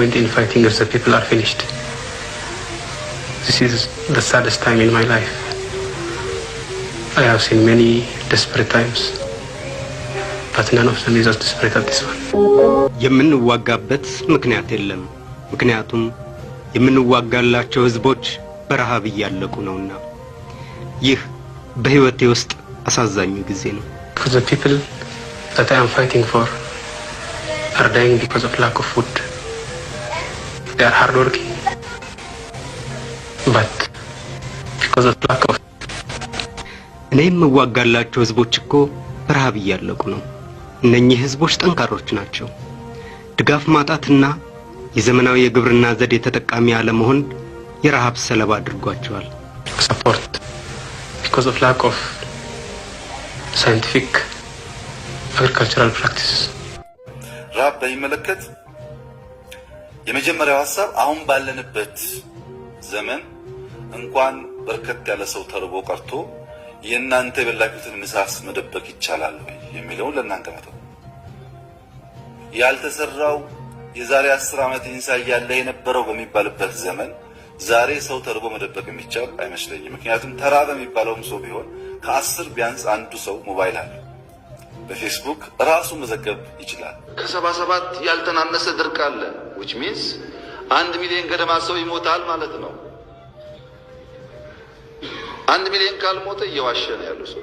point in fighting if the people are finished. This is the saddest time in my life. I have seen many desperate times, but none of them is as desperate as this one. የምንዋጋበት ምክንያት የለም። ምክንያቱም የምንዋጋላቸው ህዝቦች በረሃብ እያለቁ ነውና። ይህ በህይወቴ ውስጥ አሳዛኙ ጊዜ ነው። Because the people that I am fighting for are dying because of lack of food. They are hardworking, but because of lack of እኔ የምዋጋላቸው ህዝቦች እኮ በረሃብ እያለቁ ነው። እነኚህ ህዝቦች ጠንካሮች ናቸው። ድጋፍ ማጣትና የዘመናዊ የግብርና ዘዴ ተጠቃሚ አለመሆን የረሃብ ሰለባ አድርጓቸዋል። support, because of lack of scientific agricultural practices. ረሃብ በሚመለከት የመጀመሪያው ሀሳብ አሁን ባለንበት ዘመን እንኳን በርከት ያለ ሰው ተርቦ ቀርቶ የእናንተ የበላችሁትን ምሳስ መደበቅ ይቻላል ወይ የሚለውን ለእናንተ መተው። ያልተሰራው የዛሬ 10 ዓመት ኢንሳ እያለ የነበረው በሚባልበት ዘመን ዛሬ ሰው ተርቦ መደበቅ የሚቻል አይመስለኝም። ምክንያቱም ተራበ የሚባለውም ሰው ቢሆን ከ10 ቢያንስ አንዱ ሰው ሞባይል አለ። በፌስቡክ ራሱ መዘገብ ይችላል። ከ77 ያልተናነሰ ድርቅ አለ፣ which means 1 ሚሊዮን ገደማ ሰው ይሞታል ማለት ነው። 1 ሚሊዮን ካልሞተ እየዋሸ ነው ያለው ሰው።